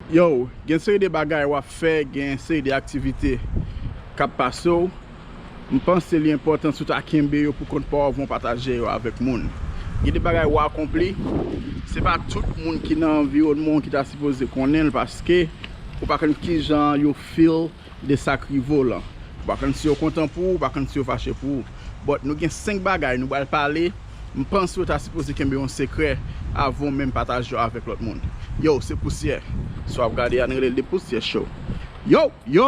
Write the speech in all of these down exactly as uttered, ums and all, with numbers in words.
Yo, gen seri de bagay w ap fè, gen seri de aktivite k ap pase w. M panse li enpòtan si w ta kenbe yo pou kont pa w avan w pataje yo avèk moun. Gen de bagay w akonpli, se pa tout moun ki nan anviwònman w ki ta sipoze konnen l, paske ou pa konn kijan yo feel de sa k rive w lan. Ou pa konn si yo kontan pou ou, ou pa konn si yo fache pou ou. But nou gen senk bagay nou pral pale, m panse w ta sipoze kenbe yon sekrè avan w menm pataje yo avèk lòt moun. Yo, se Pousyè. Sa w ap gade a, n rele l The Pousyè Show. Yo, yo!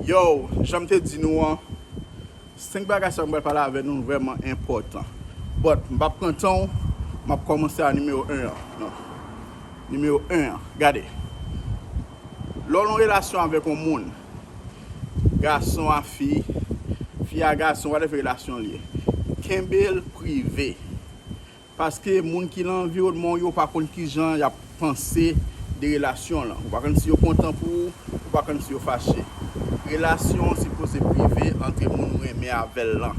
Yo, jan m te di nou an, senk bagay sa yo m pral pale avè nou vrèman enpòtan. But, m p ap pran tan w, m ap kòmanse a nimewo en an. Non. Nimewo en an. Gade. Lè w nan relasyon avèk yon moun, gason a fi, fi a gason, whatever relasyon l ye, kenbe l prive. Paske moun ki nan anviwònman w yo pa konn kijan y ap panse de relasyon w lan. Ou pa konn si yo kontan pou ou, ou pa konn si yo fache. Relasyon w sipoze prive ant moun ou renmen avè l lan.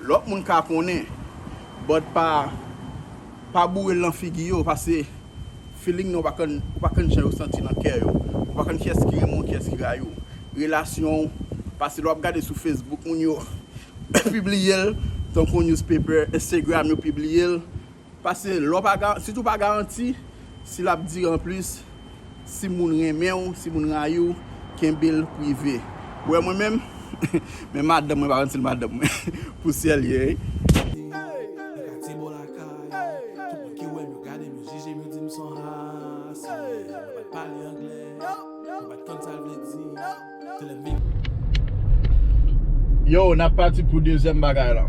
Lòt moun ka konnen, but pa, pa boure l nan figi yo, paske feeling nan ou pa konn, ou pa konn jan yo santi nan kè yo. Ou pa konn kiyès ki renmen w, kiyès ki rayi w. Relasyon w, paske lè w ap gade sou Facebook, moun yo pibliye l, tankou newspaper, Instagram yo pibliye l. Paske lè w pa ga-, si tou pa garanti si l ap dire anplis, si moun renmen w, si moun rayi w, kenbe l prive. Ou wè mwen menm, men madanm mwen, pa rann si l madanm mwen, Pousyè l ye, wi. Nan katye bò lakay, tout moun ki wè m, yo gade m, yo jije m, yo di m se yon haslè. Mwen pa t pale anglè, mwen pa t konn sa l vle di. Yo, n ap pati pou dezyèm bagay la.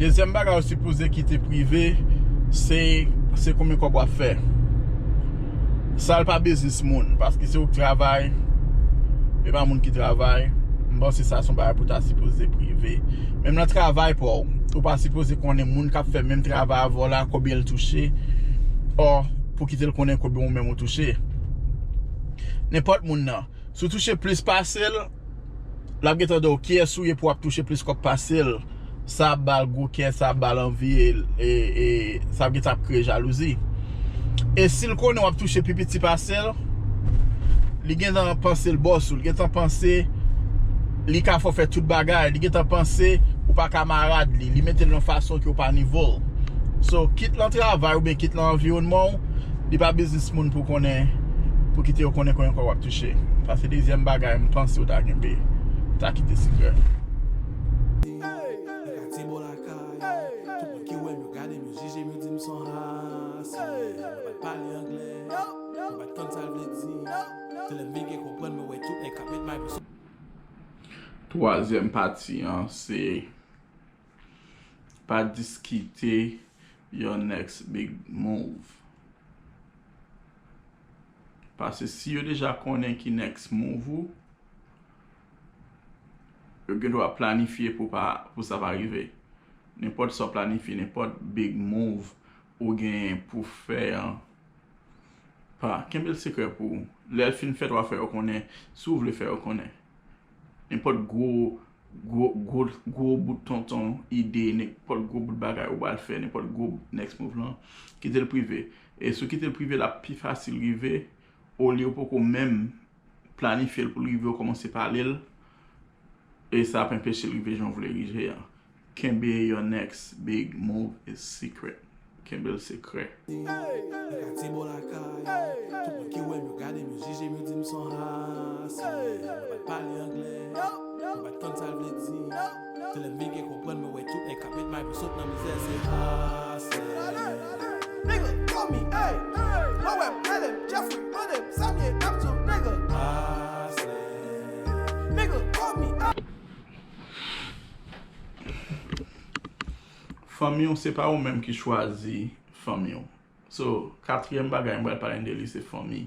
Dezyèm bagay ou sipoze kite prive, se, se konbyen kòb w ap fè. Sa l pa biznis moun, paske se ou k travay, e pa moun ki travay. M panse sa se yon bagay pou ta sipoze prive. Menm nan travay pa w, ou pa sipoze konnen moun k ap fè menm travay avè w la, konbyen l touche, ò, pou kite l konnen konbyen ou menm ou touche. Nenpòt moun nan, si w touche plis pase l, l ap gentan di w kiyès ou ye pou w ap touche plis kòb pase l. Sa ap ba l gwo kè, sa ap ba l anvi, e, e, e sa ap gentan ap kreye jalouzi. E si l konnen w ap touche pi piti pase l, li gentan panse l bòs ou, li gentan panse li ka fè w fè tout bagay, li gentan panse ou pa kamarad li, li mete l nan fason ke w pa nivo l. So, kit nan travay oubyen kit nan anviwònman w, li pa biznis moun pou konnen, pou kite yo konnen konbyen kòb w ap touche. Sa se dezyèm bagay m panse w ta kenbe, ta kite sekrè. Nan katye bò lakay, tout moun ki wè m, yo gade m, yo jije m, yo di m se yon haslè. Mwen pa t pale anglè, mwen pa t konn sa l vle di. Se lè m vin gen konprann, mwen wè tout nèg k ap met may pou sou. Twazyèm pati an, se pa diskite your next big move. Paske si yo deja konnen ki next move ou, yo gen dwa planifye pou pa, pou sa pa rive. Nenpòt sa w planifye, nenpòt big move ou genyen pou fè an, pa, kenbe l sekrè pou ou. Lè l fin fèt, w a fè yo konnen, si w vle fè yo konnen. Nenpòt gwo, gwo, gwo, gwo bout tonton ide, nenpòt gwo bout bagay ou pral fè, nenpòt gwo next move lan, kite l prive. E si w kite l prive, l ap pi fasil rive, olye w poko menm planifye l pou l rive, w kòmanse pale l, e sa ap enpeche l rive jan w vle rive an. Kenbe your next big move is secret. Kenbe l sekrè. Nan katye bò lakay, tout moun ki wè m, yo gade m, yo jije m, yo di m se yon haslè. Mwen pa t pale anglè, mwen pa t konn sa l vle di. Se lè m vin gen konprann, mwen wè tout nèg k ap met may pou sot nan mizè, se haslè. Nigga, call me, hey. Mwen wè m, rele m, Jeffrey, mande m, sa m ye, n ap tou, nigga. Haslè. Nigga, call me, hey. Fanmi w, se pa ou menm ki chwazi fanmi w. So, katriyèm bagay m pral pale de li, se fanmi.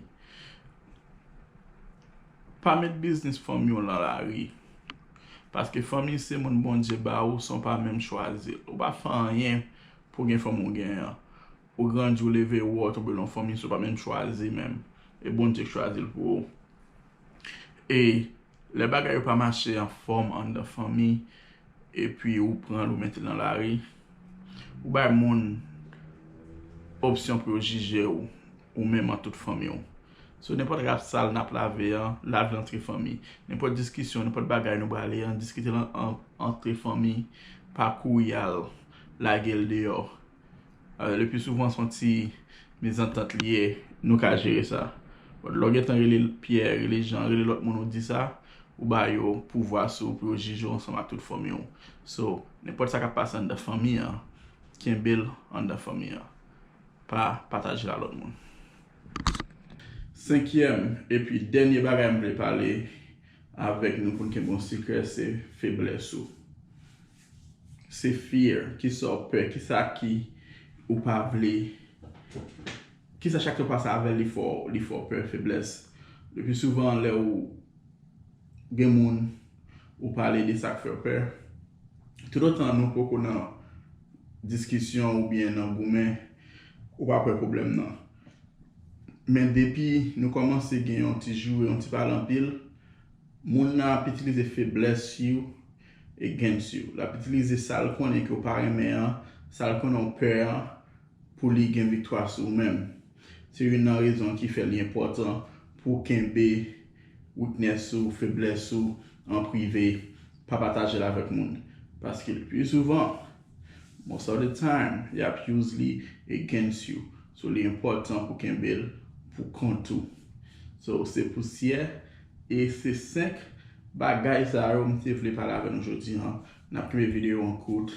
Pa met biznis fanmi w nan lari. Paske fanmi se moun Bondye ba ou san w pa menm chwazi l. Ou pa fè anyen pou gen fanmi w genyen an. Ou grandi, ou leve, ou wè w tonbe nan fanmi, sa w pa menm chwazi menm. E Bondye k chwazi l pou ou. E lè bagay yo pa mache anfòm anndan fanmi, epi ou pran l, ou mete l nan lari, ou bay moun opsyon pou yo jije w, ou menm ak tout fanmi w. So, nenpòt rap sal n ap lave an, lave l antre fanmi. Nenpòt diskisyon, nenpòt bagay nou prale an, diskite l an, an, antre fanmi, pa kouri al lage l deyò. Euh, le pi souvan, se yon ti mezantant li ye, nou ka jere sa. But lè w gentan rele Pyè, rele Jan, rele lòt moun ou di sa, ou ba yo pouvwa sou ou pou yo jije w ansanm ak tout fanmi w. So, nenpòt sa k ap pase anndan fanmi an, kenbe l anndan fanmi an. Pa pataje l a lòt moun. Senkyèm epi dènye bagay m vle pale avèk nou pou n kenbe yon sekrè, se feblès ou. Se fear, kisa w pè, kisa ki ou pa vle, kisa chak te w pase avè l, li fè w, li fè w pè, feblès. Le pi souvan, lè ou gen moun, ou pale de sa k fè w pè. Toutotan nou poko nan diskisyon oubyen nan goumen, ou pa pè pwoblèm nan. Men depi nou kòmanse gen yon ti joure, yon ti pale anpil, moun nan ap itilize feblès you against you. L ap itilize sa l konnen ke w pa renmen an, sa l konnen w pè an, pou li gen viktwa sou ou menm. Se youn nan rezon ki fè li enpòtan pou w kenbe weakness ou, feblès ou an prive, pa pataje l avèk moun. Paske le pi souvan, most of the time, y ap use li against you. So, li enpòtan pou kenbe l pou kont ou. So, se pousyè e se senk bagay sa yo m te vle pale avè nou jodi an. N ap kenbe videyo an kout.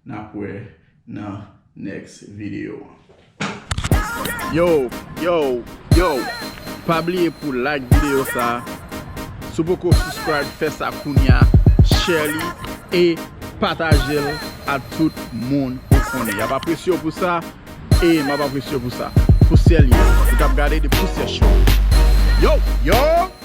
N ap wè nan next video an. Yo, yo, yo. Pa bliye pou like videyo sa. Si w poko subscribe, fè sa kounya. Share li e pataje l a tout moun ou konnen. Y ap apresye w pou sa e m ap apresye w pou sa. Pousyè l ye. Ou k ap gade de Pousyè Show. Yo, yo!